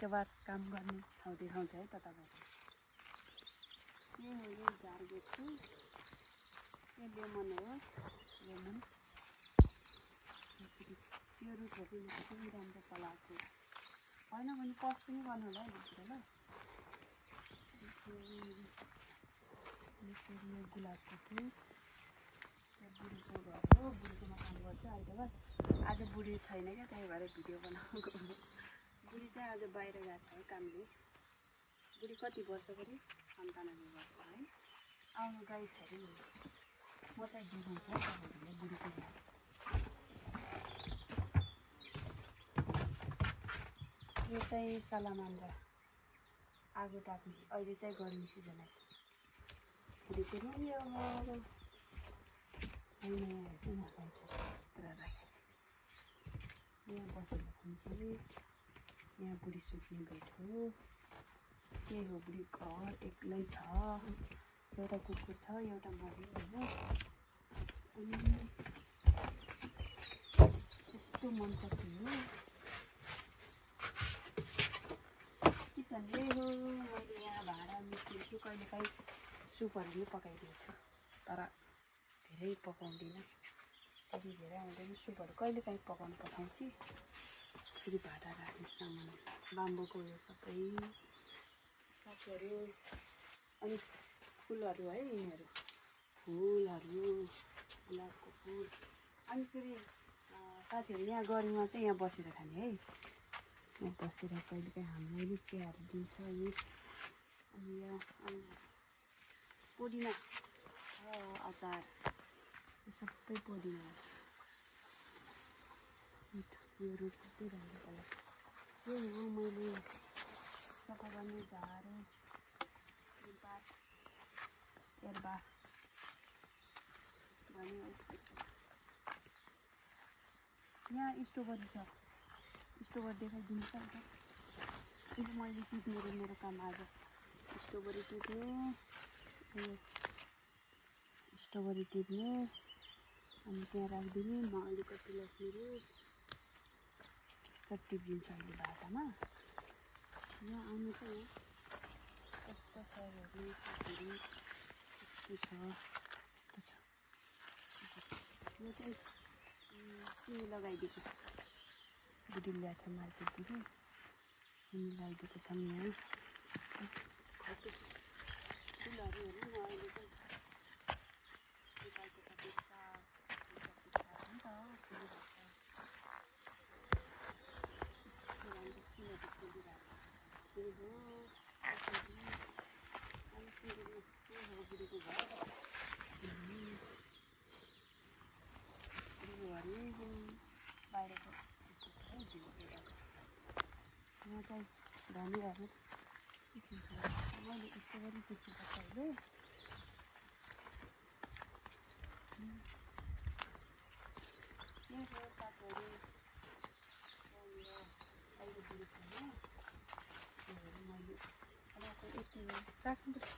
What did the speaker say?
आइतबार काम गर्ने ठाउँ देखाउँछ है त तपाईँलाई। यो हो यो झारबोटको यो लेमन हो लेमन यो रुखहरू पनि राम्रो फलाएको होइन भने पस पनि गर्नु होला भित्र ल। यो गुलाबको फुल बुढीको घर हो बुढीकोमा काम गर्छ आइतबार। आज बुढी छैन क्या त्यही भएर भिडियो बनाएको। बुढी चाहिँ आज बाहिर गएको छ है कामले। बुढी कति वर्षको रे 97 वर्ष है आउनु गाई छ अरे म चाहिँ देखाउँछु है तपाईँहरूले बुढीको घर। यो चाहिँ सालामान्द्रा आगो ताप्ने अहिले चाहिँ गर्मी सिजन आइसक्यो। बुढीको रुम यो यहाँ बसेर खान्छ। यहाँ बुढी सुत्ने बेड हो। त्यही हो बुढी घर एक्लै छ। एउटा कुकुर छ एउटा मऱ्यो होइन। अनि यस्तो मन पर्छ हो किचन यही हो। मैले यहाँ भाँडा निस्किन्छु कहिलेकाहीँ सुपहरू पनि पकाइदिन्छु तर धेरै पकाउँदिनँ। त्यति धेरै आउँदैन सुपहरू कहिलेकाहीँ पकाउनु पठाउँछु। फेरि भाँडा राख्ने सामान बाम्बोको यो सबै सागहरू अनि फुलहरू है यिनीहरू फुलहरू गुलाबको फुल। अनि फेरि साथीहरू यहाँ गर्मीमा चाहिँ यहाँ बसेर खाने है। यहाँ बसेर कहिलेकाहीँ हामीले चियाहरू दिन्छ है। अनि यहाँ पुदिना अचार यो सबै पुदिना यो रुख कति राम्रो कलर। यही हो मैले सफा गर्ने झाडु एर्बा भने यहाँ स्ट्रबेरी छ। स्ट्रबेरी देखाइदिनु पर्छ। मैले टिप्ने मेरो काम आज स्ट्रबेरी टिप्ने स्ट्रबेरी टिप्ने अनि त्यहाँ राखिदिने। म अलिकति लक्ष्मीहरू यस्तो टिपिदिन्छ अहिले भाटामा। यहाँ आउनु त यहाँ कस्तो सरहरू साथीहरू यस्तो छ। यो चाहिँ सिमी लगाइदिएको बुढी ल्याएको थियो मार्केटदेखि सिमी लगाइदिएको छौँ यहाँ। खसी फुलहरू हेर्नु न अहिले चाहिँ नेपालको कति साग नि त फुलिरहेको फुलिरहेको बुढीको घर बाहिरको यहाँ चाहिँ धनीहरू मैले यस्तो गरी टिप्नुपर्छ अहिले। यही हो सागहरू अहिले बुढी छैन मैले अब यति राख्नुपर्छ।